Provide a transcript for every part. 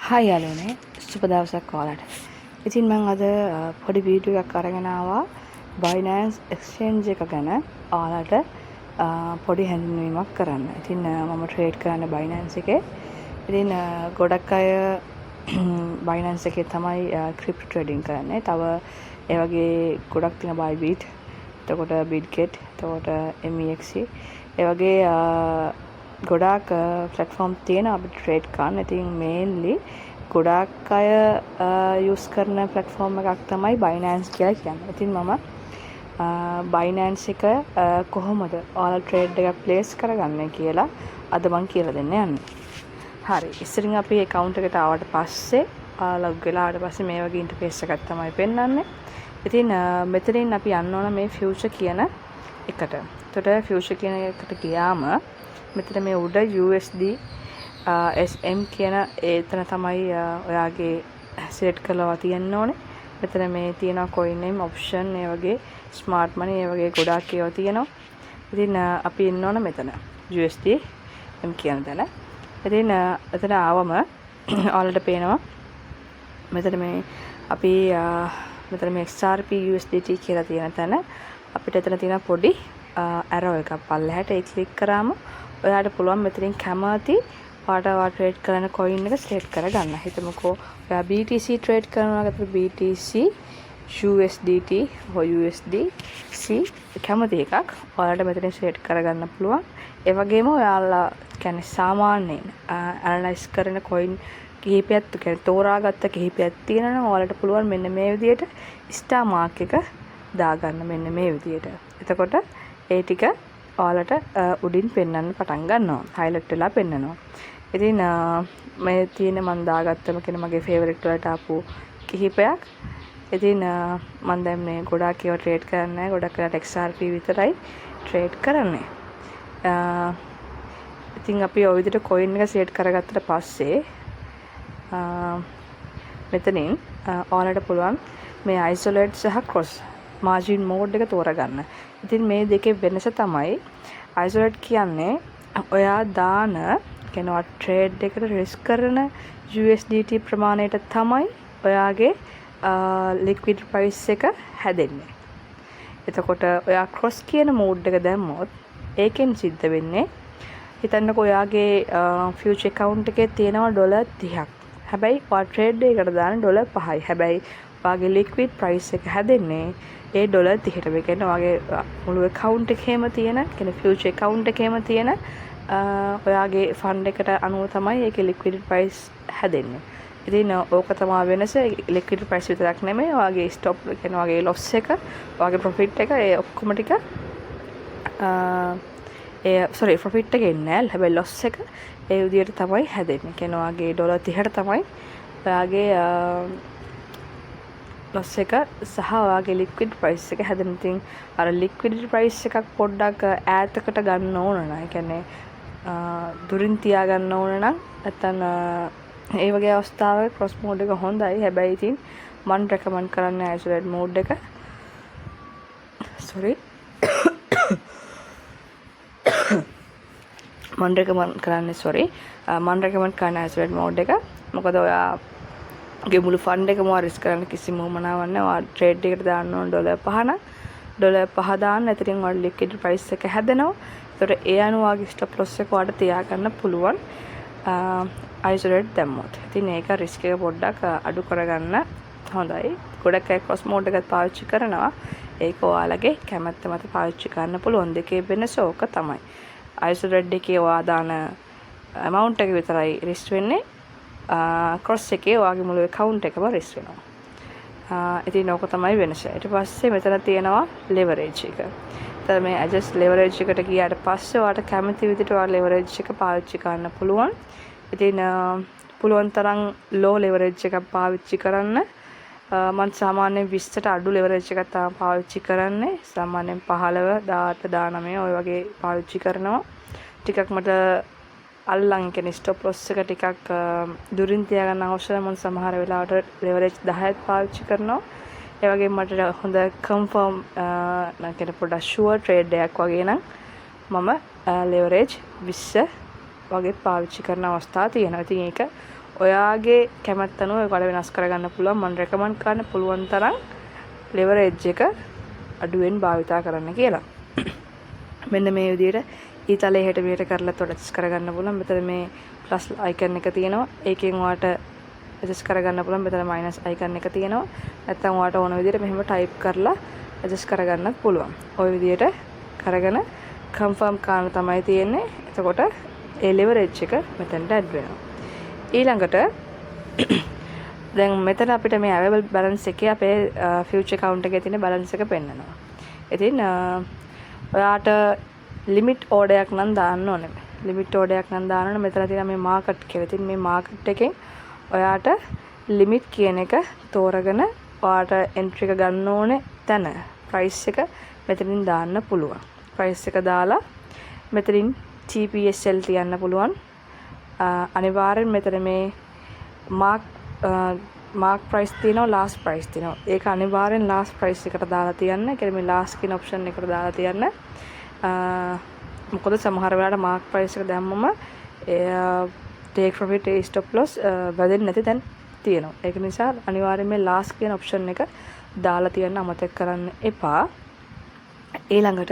Hi යාළුවනේ, සුබ දවසක් ඔයාලට. ඉතින් මං අද පොඩි වීඩියෝ එකක් අරගෙන ආවා Binance Exchange එක ගැන ඔයාලට පොඩි හැඳින්වීමක් කරන්න. ඉතින් මම ට්‍රේඩ් කරන්නේ Binance එකේ. ඉතින් ගොඩක් අය Binance එකේ තමයි ක්‍රිප්ටෝ ට්‍රේඩින් කරන්නේ. තව ඒ වගේ ගොඩක් තියෙන Bybit, එතකොට Bitget, එතකොට MEXC, ඒ වගේ ගොඩාක් ප්ලැට්ෆෝම් තියෙනවා අපිට ට්‍රේඩ් කරන්න. ඉතින් මේන්ලි ගොඩාක් අය යූස් කරන ප්ලැට්ෆෝම් එකක් තමයි Binance කියලා කියන්නේ. ඉතින් මම Binance එක කොහොමද ඔයාලා ට්‍රේඩ් එකක් ප්ලේස් කරගන්නේ කියලා අද මං කියලා දෙන්න යන්නේ. හරි. ඉස්සරින් අපි ඇකවුන්ට් එකට ආවට පස්සේ, ලොග් වෙලා ආවට පස්සේ මේ වගේ ඉන්ටර්ෆේස් එකක් තමයි පෙන්වන්නේ. ඉතින් මෙතනින් අපි යන්න ඕන මේ ෆියුචර් කියන එකට. එතකොට ෆියුචර් කියන එකට ගියාම මෙතන මේ උඩ USD SM කියන එතන තමයි ඔයාගේ සිලෙක්ට් කරලා තියෙන්න ඕනේ. මෙතන මේ තියෙනවා කොයින් නේම්, ඔප්ෂන්, ඒ වගේ ස්මාර්ට් මනි, ඒ වගේ ගොඩාක් ඒවා තියෙනවා. ඉතින් අපි ඉන්න ඕන මෙතන USD M කියන තැන. ඉතින් එතන ආවම ඔයාලට පේනවා මෙතන මේ අපි මෙතන මේ XRP USDT කියලා තියෙන තැන අපිට එතන තියෙන පොඩි ඇරෝ එකක් පල්ලෙහාට. ඒ ක්ලික් කරාම ඔයාට පුළුවන් මෙතනින් කැමති පාට ඔයා ට්‍රේඩ් කරන කොයින් එක සිලෙක්ට් කරගන්න. හිතමුකෝ ඔයා BTC trade කරනවා නම් BTC USDT හෝ USDC කැමති එකක් ඔයාලට මෙතනින් සිලෙක්ට් කරගන්න පුළුවන්. ඒ වගේම ඔයාලා කියන්නේ සාමාන්‍යයෙන් ඇනලයිස් කරන කොයින් කිහිපයක්, කියන්නේ තෝරාගත්ත කිහිපයක් තියෙනවා නම් ඔයාලට පුළුවන් මෙන්න මේ විදියට ස්ටාර් මාක් එක දාගන්න මෙන්න මේ විදියට. එතකොට ඒ ටික ඔයාලට උඩින් පෙන්වන්න පටන් ගන්නවා. හයිලයිට් වෙලා පෙන්නනවා. ඉතින් මේ තියෙන මං දාගත්තම කියන මගේ ෆේවරිට් වලට ආපු කිහිපයක්. ඉතින් මං දැන් මේ ගොඩාක් ඒවා ට්‍රේඩ් කරන්නේ නැහැ. ගොඩක් වෙලාවට XRP විතරයි ට්‍රේඩ් කරන්නේ. ඉතින් අපි ඔය විදිහට කොයින් එක සිලෙක්ට් කරගත්තට පස්සේ මෙතනින් ඔයාලට පුළුවන් මේ අයිසොලේට් සහ ක්‍රොස් මාජින් මෝඩ් එක තෝරගන්න. ඉතින් මේ දෙකේ වෙනස තමයි, අයිසොලේට් කියන්නේ ඔයා දාන, කියන්නේ ඔයා ට්‍රේඩ් එකට රිස්ක් කරන USDT ප්‍රමාණයට තමයි ඔයාගේ ලික්විඩ් ප්‍රයිස් එක හැදෙන්නේ. එතකොට ඔයා ක්‍රොස් කියන මෝඩ් එක දැම්මොත් ඒකෙන් සිද්ධ වෙන්නේ, හිතන්නකෝ ඔයාගේ ෆියුචර් ඇකවුන්ට් එකේ තියෙනවා ඩොලර් 30ක්. හැබැයි ඔයා ට්‍රේඩ් එකකට දාන්නේ ඩොලර් 5යි. හැබැයි ඔයාගේ ලික්විඩ් ප්‍රයිස් එක හැදෙන්නේ ඒ ඩොලර් 30ටම. ඒ කියන්නේ ඔයාගේ මුළු ඇකවුන්ට් එකේම තියෙන, කියන්නේ ෆියුචර් ඇකවුන්ට් එකේම තියෙන ඔයාගේ ෆන්ඩ් එකට අනුව තමයි ඒකේ ලික්විඩ් ප්‍රයිස් හැදෙන්නේ. ඉතින් ඕක තමයි වෙනස. ලික්විඩ් ප්‍රයිස් විතරක් නෙමෙයි, ඔයාගේ ස්ටොප්, කියන්නේ ඔයාගේ ලොස් එක, ඔයාගේ ප්‍රොෆිට් එක, ඒ ඔක්කොම ටික, ඒ සෝරි, ප්‍රොෆිට් එක එන්නේ නැහැ. හැබැයි ලොස් එක ඒ විදිහට තමයි හැදෙන්නේ. කියන්නේ ඔයාගේ ඩොලර් 30ට තමයි ඔයාගේ ලොස් එක සහ ඔයාගේ ලික්විඩ් ප්‍රයිස් එක හැදෙන. ඉතින් අර ලික්විඩ් ප්‍රයිස් එකක් පොඩ්ඩක් ඈතකට ගන්න ඕන නම්, ඒ කියන්නේ දුරින් තියාගන්න ඕන නම්, නැත්තම් ඒ වගේ අවස්ථාවක ක්‍රොස් මෝඩ් එක හොඳයි. හැබැයි ඉතින් මං රෙකමන්ඩ් කරන්නේ අයිසොලේට් මෝඩ් එක. සෝරි. මං රෙකමන්ඩ් කරන්නේ, සෝරි, මං රෙකමන්ඩ් කරන්නේ අයිසොලේට් මෝඩ් එක. මොකද ඔයාගේ මුළු ෆන්ඩ් එකම ඔයා රිස්ක් කරන්න කිසිම උවමනාවක් නැහැ. ඔයා ට්‍රේඩ් එකට දාන්න ඕන ඩොලර් 5 නම් ඩොලර් 5 දාන්න. එතනින් ඔයාලට ලික්විඩ් ප්‍රයිස් එක හැදෙනවා. එතකොට ඒ අනුව ඔයාගේ ස්ටොප් ලොස් එක ඔයාලට තියාගන්න පුළුවන් අයිසොලේට් දැම්මොත්. ඉතින් ඒක රිස්ක් එක පොඩ්ඩක් අඩු කරගන්න හොඳයි. ගොඩක් අය ක්‍රොස් මෝඩ් එකත් පාවිච්චි කරනවා. ඒක ඔයාලගේ කැමැත්ත මත පාවිච්චි කරන්න පුළුවන්. දෙකේ වෙනස ඕක තමයි. අයිසොලේට් එකේ ඔයා දාන ඇමවුන්ට් එක විතරයි රිස්ක් වෙන්නේ. ක්‍රොස් එකේ ඔයාගේ මුළු ඇකවුන්ට් එකම රිස්ක් වෙනවා. ඉතින් ඕක තමයි වෙනස. ඊට පස්සේ මෙතන තියෙනවා ලෙවරේජ් එක. එතන මේ ඇඩ්ජස්ට් ලෙවරේජ් එකට ගියාට පස්සේ ඔයාට කැමති විදිහට ඔයා ලෙවරේජ් එක පාවිච්චි කරන්න පුළුවන්. ඉතින් පුළුවන් තරම් ලෝ ලෙවරේජ් එකක් පාවිච්චි කරන්න. මං සාමාන්‍යයෙන් 20ට අඩු ලෙවරේජ් එකක් තමයි පාවිච්චි කරන්නේ. සාමාන්‍යයෙන් 15, 18, 19 ඔය වගේ පාවිච්චි කරනවා. ටිකක් මට අල්ලන්, කියන්නේ ස්ටොප් ලොස් එක ටිකක් දුරින් තියාගන්න අවශ්‍ය නම් මම සමහර වෙලාවට ලෙවරේජ් 10ත් පාවිච්චි කරනවා. ඒ වගේම මට හොඳ කන්ෆර්ම්, මං කියන්නේ පොඩ්ඩක් ෂුවර් ට්‍රේඩ් එකක් වගේ නම් මම ලෙවරේජ් 20 වගේ පාවිච්චි කරන අවස්ථා තියෙනවා. ඉතින් ඒක ඔයාගේ කැමැත්ත අනුව ඒක වෙනස් කරගන්න පුළුවන්. මම රෙකමන්ඩ් කරන්න පුළුවන් තරම් ලෙවරේජ් එක අඩුවෙන් භාවිතා කරන්න කියලා. මෙන්න මේ විදිහට ඊතලේ එහෙට මෙහෙට කරලා ඔයාලට ඇඩ්ජස්ට් කරගන්න පුළුවන්. මෙතන මේ ප්ලස් අයිකන් එක තියෙනවා. ඒකෙන් ඔයාට ඇඩ්ජස්ට් කරගන්න පුළුවන්. මෙතන මයිනස් අයිකන් එක තියෙනවා. නැත්නම් ඔයාට ඕන විදිහට මෙහෙම ටයිප් කරලා ඇඩ්ජස්ට් කරගන්නත් පුළුවන්. ඔය විදිහට කරගෙන කන්ෆර්ම් කරන්න තමයි තියෙන්නේ. එතකොට ඒ ලෙවරේජ් එක මෙතනට ඇඩ් වෙනවා. ඊළඟට දැන් මෙතන අපිට මේ අවైలබල් බැලන්ස් එකේ අපේ ෆියුචර් ඇකවුන්ට් එකේ තියෙන බැලන්ස් එක පෙන්නනවා. ඉතින් ඔයාට ලිමිට් ඕඩර් එකක් නම් දාන්න ඕනේ. ලිමිට් ඕඩර් එකක් නම් දාන්න ඕනේ. මෙතන තියෙන මේ මාකට් කියලා. ඉතින් මේ මාකට් එකෙන් ඔයාට ලිමිට් කියන එක තෝරගෙන ඔයාට එන්ට්‍රි එක ගන්න ඕනේ තැන ප්‍රයිස් එක මෙතනින් දාන්න පුළුවන්. ප්‍රයිස් එක දාලා මෙතනින් TPSL තියන්න පුළුවන්. අනිවාර්යෙන් මෙතන මේ මාක් මාක් ප්‍රයිස් තියෙනවා, ලාස්ට් ප්‍රයිස් තියෙනවා. ඒක අනිවාර්යෙන් ලාස්ට් ප්‍රයිස් එකට දාලා තියන්න. ඒ කියන්නේ මේ ලාස්ට් කියන ඔප්ෂන් එකට දාලා තියන්න. මොකද සමහර වෙලාවට මාක් ප්‍රයිස් එක දැම්මම ඒ ටේක් ප්‍රොෆිට්, ඒ ස්ටොප් ලොස් වැදෙන්නේ නැති තැන් තියෙනවා. ඒක නිසා අනිවාර්යෙන් මේ ලාස්ට් කියන ඔප්ෂන් එක දාලා තියන්න අමතක කරන්න එපා. ඊළඟට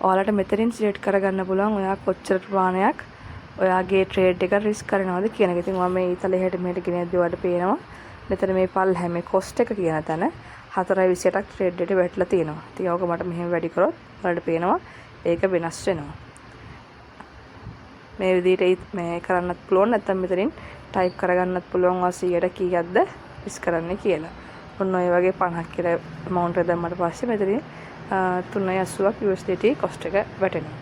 ඔයාලට මෙතනින් සිලෙක්ට් කරගන්න පුළුවන් ඔයා කොච්චර ප්‍රමාණයක් ඔයාගේ ට්‍රේඩ් එක රිස්ක් කරනවද කියන එක. ඉතින් මම මේ ඊතල එහෙට මෙහෙට ගෙනද්දි ඔයාලට පේනවා මෙතන මේ පල්ලෙහා මේ කොස්ට් එක කියන තැන 4.28ක් ට්‍රේඩ් එකට වැටලා තියෙනවා. ඉතින් ඕක මට මෙහෙම වැඩි කරොත් ඔයාලට පේනවා ඒක වෙනස් වෙනවා. මේ විදිහට මේ කරන්නත් පුළුවන්, නැත්නම් මෙතනින් ටයිප් කරගන්නත් පුළුවන් ඔයා 100ට කීයක්ද රිස්ක් කරන්නේ කියලා. ඔන්න ඔය වගේ 50ක් කියලා ඇමවුන්ට් එක දැම්මට පස්සේ මෙතනින් 3.80ක් USDT cost එක වැටෙනවා.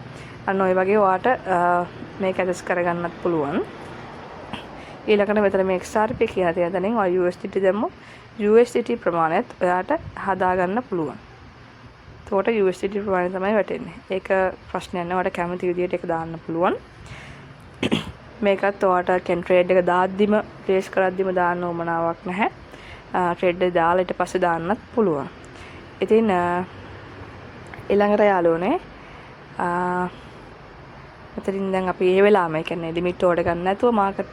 අන්න ඔය වගේ ඔයාට මේක ඇඩ්ජස්ට් කරගන්නත් පුළුවන්. ඊළඟට මෙතන මේ XRP කියලා තියෙන තැනින් ඔයා USDT දැම්මොත් USDT ප්‍රමාණයත් ඔයාට හදාගන්න පුළුවන්. එතකොට USDT ප්‍රමාණය තමයි වැටෙන්නේ. ඒක ප්‍රශ්නයක් නෑ. ඔයාට කැමති විදිහට ඒක දාන්න පුළුවන්. මේකත් ඔයාට කියන්නේ ට්‍රේඩ් එක දාද්දිම, ප්ලේස් කරද්දිම දාන්න උවමනාවක් නැහැ. ට්‍රේඩ් එක දාලා ඊට පස්සේ දාන්නත් පුළුවන්. ඉතින් ඊළඟට යාළුවනේ, මෙතනින් දැන් අපි ඒ වෙලාවම, ඒ කියන්නේ ලිමිට් ඕඩර් ගන්න නැතුව මාකට්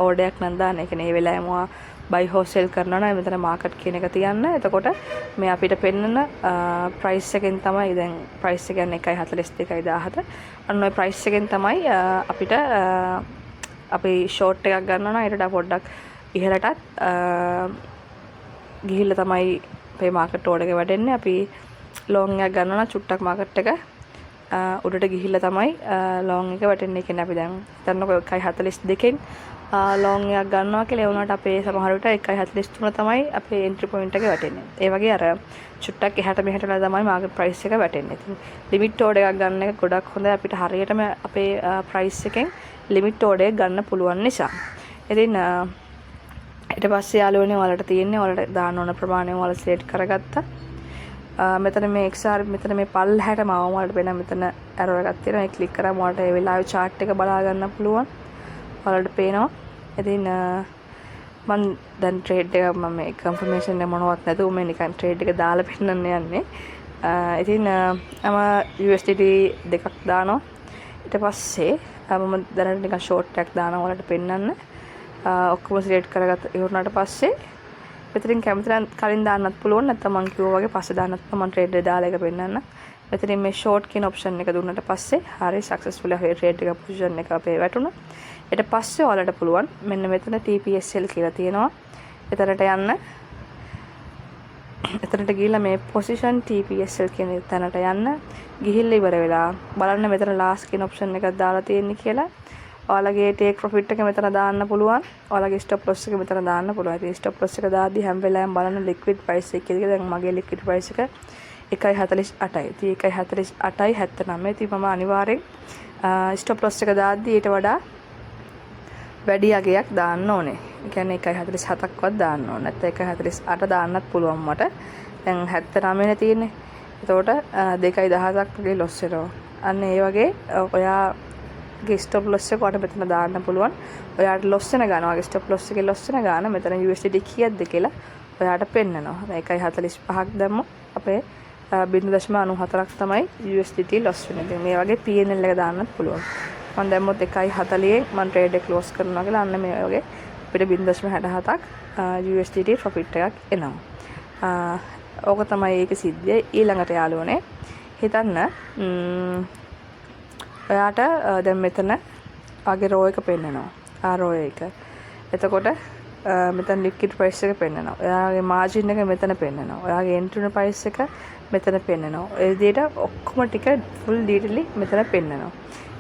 ඕඩර් එකක් නම් දාන්න. ඒ කියන්නේ ඒ වෙලාවෙම ඔයා බයි හෝ සෙල් කරනවා නම් මෙතන මාකට් කියන එක තියන්න. එතකොට මේ අපිට පෙන්නන ප්‍රයිස් එකෙන් තමයි, දැන් ප්‍රයිස් එක කියන්නේ 1.42 17. අන්න ඔය ප්‍රයිස් එකෙන් තමයි අපිට අපි ෂෝට් එකක් ගන්නවා නම් ඊට වඩා පොඩ්ඩක් ඉහළටත් ගිහිල්ලා තමයි අපේ මාකට් ඕඩර් එක වැටෙන්නේ. අපි ලොං එකක් ගන්නවා නම් චුට්ටක් මාකට් එක උඩට ගිහිල්ලා තමයි ලොං එක වැටෙන්නේ. ඒ කියන්නේ අපි දැන් හිතන්නකෝ 1.42න් ලොං එකක් ගන්නවා කියලා. ඒ වුණාට අපේ සමහර විට 1.43 තමයි අපේ එන්ට්‍රි පොයින්ට් එක වැටෙන්නේ. ඒ වගේ අර චුට්ටක් එහාට මෙහාට වෙලා තමයි මාකට් ප්‍රයිස් එක වැටෙන්නේ. ඉතින් ලිමිට් ඕඩර් එකක් ගන්න එක ගොඩක් හොඳයි අපිට හරියටම අපේ ප්‍රයිස් එකෙන් ලිමිට් ඕඩර් එක ගන්න පුළුවන් නිසා. ඉතින් ඊට පස්සේ යාළුවනේ, ඔයාලට තියෙන්නේ ඔයාලට දාන්න ඕන ප්‍රමාණය ඔයාලා සිලෙක්ට් කරගත්තා. මෙතන මේ XR මෙතන මේ පල්ලෙහාටම ආවම ඔයාලට පේනවා මෙතන ඇරෝ එකක් තියෙනවා. ඒක ක්ලික් කරාම ඔයාලට ඒ වෙලාවේ චාට් එක බලා ගන්න පුළුවන්. ඔයාලට පේනවා. ඉතින් මං දැන් ට්‍රේඩ් එක මම මේ කන්ෆර්මේෂන් එක මොනවත් නැතුව මේ නිකන් ට්‍රේඩ් එක දාලා පෙන්නන්න යන්නේ. ඉතින් මම USDT දෙකක් දානවා. ඊට පස්සේ මම දැනට නිකන් ෂෝට් එකක් දානවා ඔයාලට පෙන්නන්න. ඔක්කොම සිලෙක්ට් කරගත්ත ඉවරනාට පස්සේ මෙතනින් කැමති නම් කලින් දාන්නත් පුළුවන්, නැත්නම් මං කිව්වා වගේ පස්සේ දාන්නත් පුළුවන්. මං ට්‍රේඩ් එක දාලා එක පෙන්නන්න. මෙතනින් මේ ෂෝට් කියන ඔප්ෂන් එක දුන්නට පස්සේ හරි, සක්සස්ෆුලි අපේ ට්‍රේඩ් එක පොසිෂන් එක අපේ වැටුණා. ඊට පස්සේ ඔයාලට පුළුවන් මෙන්න මෙතන TPSL කියලා තියෙනවා. එතනට යන්න. එතනට ගිහිල්ලා මේ පොසිෂන් TPSL කියන තැනට යන්න. ගිහිල්ලා ඉවර වෙලා බලන්න මෙතන ලාස්ට් කියන ඔප්ෂන් එකක් දාලා තියෙන්නේ කියලා. ඔයාලගේ ටේක් ප්‍රොෆිට් එක මෙතන දාන්න පුළුවන්. ඔයාලගේ ස්ටොප් ලොස් එක මෙතන දාන්න පුළුවන්. ඉතින් ස්ටොප් ලොස් එක දාද්දි හැම වෙලාවෙම බලන්න ලික්විඩ් ප්‍රයිස් එක කියලා. දැන් මගේ ලික්විඩ් ප්‍රයිස් එක 1.48යි. ඉතින් 1.48යි 79. ඉතින් මම අනිවාර්යෙන් ස්ටොප් ලොස් එක දාද්දි ඊට වඩා වැඩි අගයක් දාන්න ඕනේ. ඒ කියන්නේ 1.47ක්වත් දාන්න ඕනේ. නැත්නම් 1.48 දාන්නත් පුළුවන් මට. දැන් 79 නේ තියෙන්නේ. එතකොට 2.17ක් වගේ ලොස් වෙනවා. අන්න ඒ වගේ ඔයාගේ ස්ටොප් ලොස් එක ඔයාට මෙතන දාන්න පුළුවන්. ඔයාට ලොස් වෙන ගාන, ඔයාගේ ස්ටොප් ලොස් එකේ ලොස් වෙන ගාන මෙතන USDT කීයක්ද කියලා ඔයාට පෙන්නනවා. දැන් 1.45ක් දැම්මොත් අපේ 0.94ක් තමයි USDT Los වෙන්නේ. ඉතින් මේ වගේ PNL එක දාන්නත් පුළුවන්. මම දැම්මොත් 1.40න් මම ට්‍රේඩ් එක ක්ලෝස් කරනවා කියලා, අන්න මේ වගේ අපිට 0.67ක් USDT profit එකක් එනවා. ඕක තමයි ඒකේ සිද්ධිය. ඊළඟට යාළුවනේ, හිතන්න ඔයාට දැන් මෙතන ඔයාගේ රෝ එක පෙන්නනවා. ආ, රෝ එක. එතකොට මෙතන ලික්විඩ් ප්‍රයිස් එක පෙන්නනවා. ඔයාගේ මාජින් එක මෙතන පෙන්නනවා. ඔයාගේ එන්ට්‍රි ප්‍රයිස් එක මෙතන පෙන්නනවා. ඔය විදිහට ඔක්කොම ටික ෆුල් ඩීටේලි මෙතන පෙන්නනවා.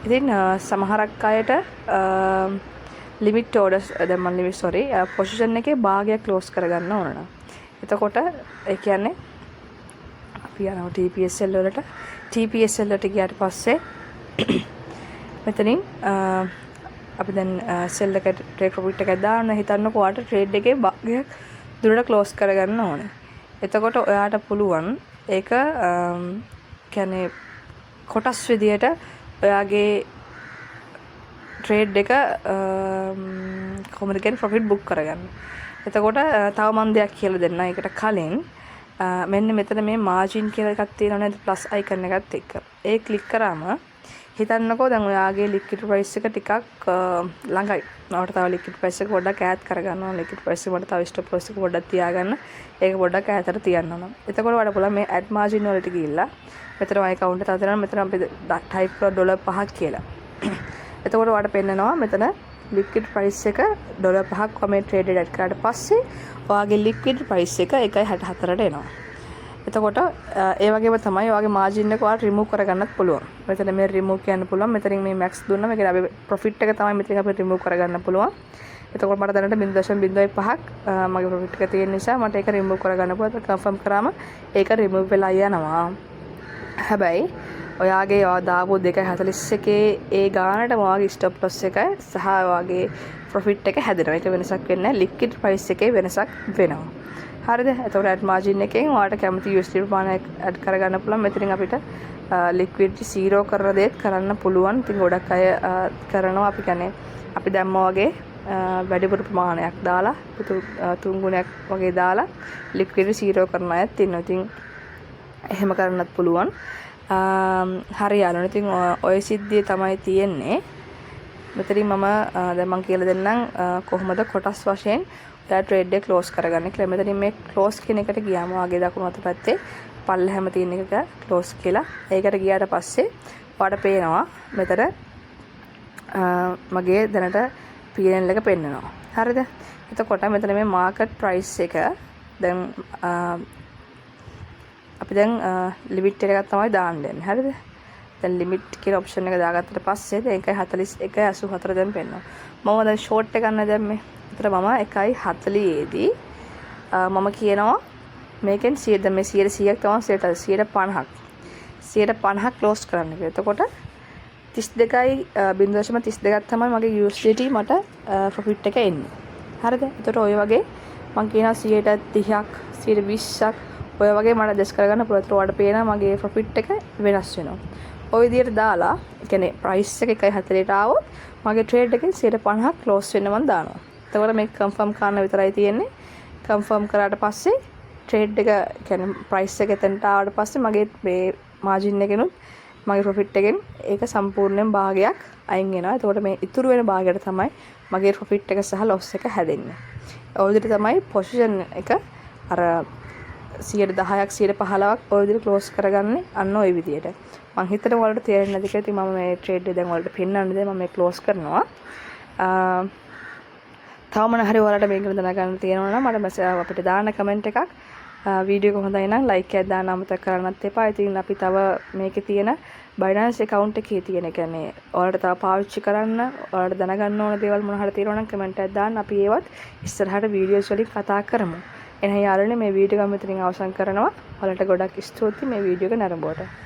ඉතින් සමහරක් අයට ලිමිට් ඕඩර්ස්, දැන් මම ලිමිට්, සෝරි, පොසිෂන් එකේ භාගයක් ක්ලෝස් කරගන්න ඕන නම්. එතකොට ඒ කියන්නේ අපි යනවා TPSL වලට. TPSL වලට ගියාට පස්සේ මෙතනින් අපි දැන් සෙල් එක ට්‍රේඩ් ප්‍රොෆිට් එකක් දාන්න. හිතන්නකෝ ඔයාට ට්‍රේඩ් එකේ භාගයක් දුරට ක්ලෝස් කරගන්න ඕනේ. එතකොට ඔයාට පුළුවන් ඒක කියන්නේ කොටස් විදියට ඔයාගේ ට්‍රේඩ් එක, කොහොමද කියන්නේ, ප්‍රොෆිට් බුක් කරගන්න. එතකොට තව මං දෙයක් කියලා දෙන්නම්. ඒකට කලින් මෙන්න මෙතන මේ මාජින් කියලා එකක් තියෙනව නේද, ප්ලස් අයිකන් එකත් එක්ක? ඒ ක්ලික් කරාම හිතන්නකෝ දැන් ඔයාගේ ලික්විඩ් ප්‍රයිස් එක ටිකක් ළඟයි. ඔයාට තව ලික්විඩ් ප්‍රයිස් එක පොඩ්ඩක් ඈත් කරගන්න ඕන. ලික්විඩ් ප්‍රයිස් එක මට තව ස්ටොප් ලොස් එක පොඩ්ඩක් තියාගන්න. ඒක පොඩ්ඩක් ඈතට තියන්න ඕන. එතකොට ඔයාලට පුළුවන් මේ ඇඩ් මාජින් වලට ගිහිල්ලා මෙතන ඔය ඇකවුන්ට් එක තව තියෙනවා. මෙතන අපි ටයිප් කරලා ඩොලර් 5ක් කියලා. එතකොට ඔයාලට පෙන්නනවා මෙතන ලික්විඩ් ප්‍රයිස් එක ඩොලර් 5ක්. මේ ට්‍රේඩ් එක ඇඩ් කරාට පස්සේ ඔයාගේ ලික්විඩ් ප්‍රයිස් එක 1.64ට එනවා. එතකොට ඒ වගේම තමයි ඔයාගේ මාජින් එක ඔයාලට රිමූව් කරගන්නත් පුළුවන්. මෙතන මේ රිමූව් කියන්න පුළුවන්. මෙතනින් මේ මැක්ස් දුන්නම, ඒ කියන්නේ අපි ප්‍රොෆිට් එක තමයි මෙතනින් අපිට රිමූව් කරගන්න පුළුවන්. එතකොට මට දැනට 0.05ක් මගේ ප්‍රොෆිට් එක තියෙන නිසා මට ඒක රිමූව් කරගන්න පුළුවන්. ඒක කන්ෆර්ම් කරාම ඒක රිමූව් වෙලා යනවා. හැබැයි ඔයාගේ ඔයා දාපු 2.41 ඒ ගානටම ඔයාගේ ස්ටොප් ලොස් එක සහ ඔයාගේ ප්‍රොෆිට් එක හැදෙනවා. ඒක වෙනසක් වෙන්නේ නැහැ. ලික්විඩ් ප්‍රයිස් එකේ වෙනසක් වෙනවා. හරිද? එතකොට ඇඩ් මාජින් එකෙන් ඔයාට කැමති USD ප්‍රමාණයක් ඇඩ් කරගන්න පුළුවන්. මෙතනින් අපිට ලික්විඩිටි සීරෝ කරන දේත් කරන්න පුළුවන්. ඉතින් ගොඩක් අය කරනවා. අපි කියන්නේ අපි දැම්මා වගේ වැඩිපුර ප්‍රමාණයක් දාලා, තුන් ගුණයක් වගේ දාලා ලික්විඩිටි සීරෝ කරන අයත් ඉන්නවා. ඉතින් එහෙම කරන්නත් පුළුවන්. හරි යාළුවනේ. ඉතින් ඔය සිද්ධිය තමයි තියෙන්නේ. මෙතනින් මම දැන් මං කියලා දෙන්නම් කොහොමද කොටස් වශයෙන් ඔයා ට්‍රේඩ් එක ක්ලෝස් කරගන්නේ කියලා. මෙතනින් මේ ක්ලෝස් කියන එකට ගියාම ඔයාගේ දකුණු අත පැත්තේ පල්ලෙහාම තියෙන එක ක්ලෝස් කියලා. ඒකට ගියාට පස්සේ ඔයාට පේනවා මෙතන මගේ දැනට PNL එක පෙන්නනවා. හරිද? එතකොට මෙතන මේ මාකට් ප්‍රයිස් එක දැන් අපි දැන් ලිමිට් එකක් තමයි දාන්න යන්නේ. හරිද? දැන් ලිමිට් කියන ඔප්ෂන් එක දාගත්තට පස්සේ දැන් 1.41 84 දැන් පෙන්නවා. මම දැන් ෂෝට් එක ගන්න දැම්මේ. ඒතර මම 1.40 දී මම කියනවා මේකෙන් 100, දැන් මේ 100ක් තමයි 100ට 150ක් 150ක් ක්ලෝස් කරන්න කියලා. එතකොට 32යි 0.32ක් තමයි මගේ USDT මට ප්‍රොෆිට් එක එන්නේ. හරිද? එතකොට ඔය වගේ මං කියනවා 30ක් 20ක් ඔය වගේ මට ඇඩ්ජස්ට් කරගන්න පුළුවන්. ඒතර ඔයාලට පේනවා මගේ ප්‍රොෆිට් එක වෙනස් වෙනවා. ඔය විදිහට දාලා, ඒ කියන්නේ ප්‍රයිස් එක 1.40ට ආවොත් මගේ ට්‍රේඩ් එකෙන් 50ක් ක්ලෝස් වෙන්න මං දානවා. එතකොට මේක කන්ෆර්ම් කරන්න විතරයි තියෙන්නේ. කන්ෆර්ම් කරාට පස්සේ ට්‍රේඩ් එක, කියන්නේ ප්‍රයිස් එක එතනට ආවට පස්සේ මගේ මේ මාජින් එකෙනුත් මගේ ප්‍රොෆිට් එකෙන් ඒක සම්පූර්ණයෙන් භාගයක් අයින් වෙනවා. එතකොට මේ ඉතුරු වෙන භාගයට තමයි මගේ ප්‍රොෆිට් එක සහ ලොස් එක හැදෙන්නේ. ඔය විදිහට තමයි පොසිෂන් එක අර 10%ක් 15%ක් ඔය විදිහට ක්ලෝස් කරගන්නේ අන්න ඔය විදිහට. මං හිතනවා ඔයාලට තේරෙන්නේ නැති කියලා. ඉතින් මම මේ ට්‍රේඩ් එක දැන් ඔයාලට පෙන්වන්න දැන් මම මේ ක්ලෝස් කරනවා. තව මොන හරි ඔයාලට මේක ගැන දැනගන්න තියෙනවා නම් මට මැසේජ් අපිට දාන්න කමෙන්ට් එකක්. වීඩියෝ එක හොඳයි නම් ලයික් එකක් දාන්න අමතක කරන්නත් එපා. ඉතින් අපි තව මේකේ තියෙන Binance account එකේ තියෙන, කියන්නේ ඔයාලට තව පාවිච්චි කරන්න ඔයාලට දැනගන්න ඕන දේවල් මොන හරි තියෙනවා නම් කමෙන්ට් එකක් දාන්න. අපි ඒවත් ඉස්සරහට වීඩියෝස් වලින් කතා කරමු. එහෙනම් යාළුවනේ, මේ වීඩියෝ එක මෙතනින් අවසන් කරනවා. ඔයාලට ගොඩක් ස්තුතියි මේ වීඩියෝ එක නැරඹුවට.